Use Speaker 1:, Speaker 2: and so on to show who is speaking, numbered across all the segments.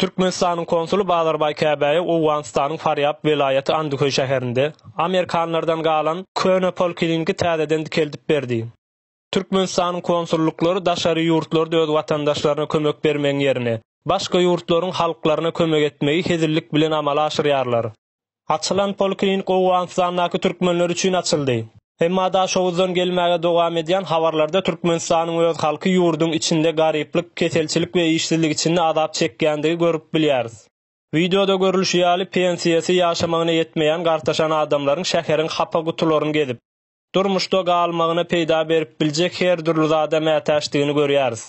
Speaker 1: Türkmenistanyň konsuly Bazarbaý Käbäýew Owganystanyň Farýab welaýaty Anduheý şäherinde amerikanlardan galan köne polkliniki täzeden dikeldip berdi. Türkmenistanyň konsullyklary daşary ýurtlarda öz watandaşlaryna kömek bermegiň ýerine, başga ýurtlaryň halklaryna kömek etmegi hezillik bilen amala aşyrýarlar. Açylan poliklinik Owganystandaky türkmenler üçin açyldy. Emma Daşoguzdan gelmäge dowam edýän habarlarda Türkmenistanyň öz halky ýurduň içinde garyplyk, keselçilik we işsizlik içinde azap çekýändigi görüp bilýäris. Wideoda görülişi ýaly, pensiýasy ýaşamagyna ýetmeýän gartaşan adamlaryň şäheriň hapa gutularyny gezip, durmuşda galmagyna peýda berip biljek her dürli zada mätäçdigini görýäris.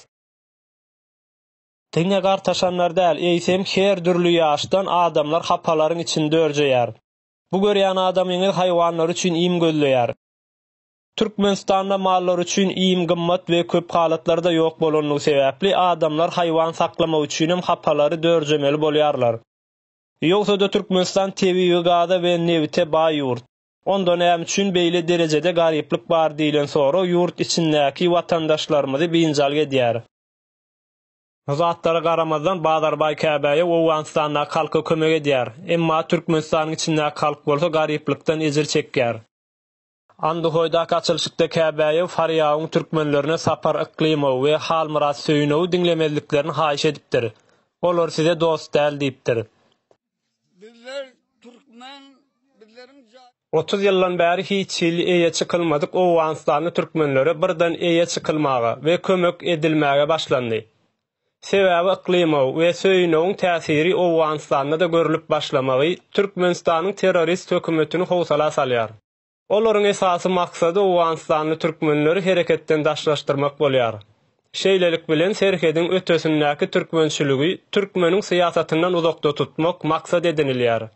Speaker 1: Diňe gartaşanlar däl, eýsem her dürli ýaşdan adamlar hapalaryň içinde örjeýär. Bu görýän adamyňyz haýwanlar üçin iým gözleýär. Türkmenistanda mallar üçin iým gymmat we köp halatlarda ýok bolanlygy sebäpli adamlar haýwan saklamak üçinem hapalary dörjemeli bolýarlar. Ýogsa-da Türkmenistan tebigy gaza we nebite baý ýurt. Onda näme üçin beýle derejede garyplyk bar diýlen sorag ýurt içindäki watandaşlarymyzy biynjalyk edýär. Bu zatlara garamazdan Bazarbaý Käbäýew Owganystandaky halka kömek edýär. Emma Türkmenistanyň içindäki halk bolsa garyplykdan ejir çekýär. Anduhoýdaky açylyşykda Käbäýew Farýabyň türkmenlerine Sapar Yklymow we Halmyrat Söýünowy diňlemezliklerini haýyş edipdir. Olar size dost däl diýipdir.
Speaker 2: Bizler türkmen bizleriň jaýy.
Speaker 1: 30 ýyldan bäri hiç hili eýe çykylmadyk owganystanly türkmenlere birden eýe çykylmaga we kömek edilmäge başlandy. Sebäbi Yklymow we Söýünowyň täsiri Owganystanda-da görlüp başlamagy Türkmenistanyň terrorist hökümetini howsala salýar. Olaryň esasy maksady owganystanly türkmenleri hereketden daşlaşdyrmak bolýar. Şeýlelik bilen serhediň ötesindäki türkmençiligi türkmeniň syýasatyndan uzakda tutmak maksat edinilýär.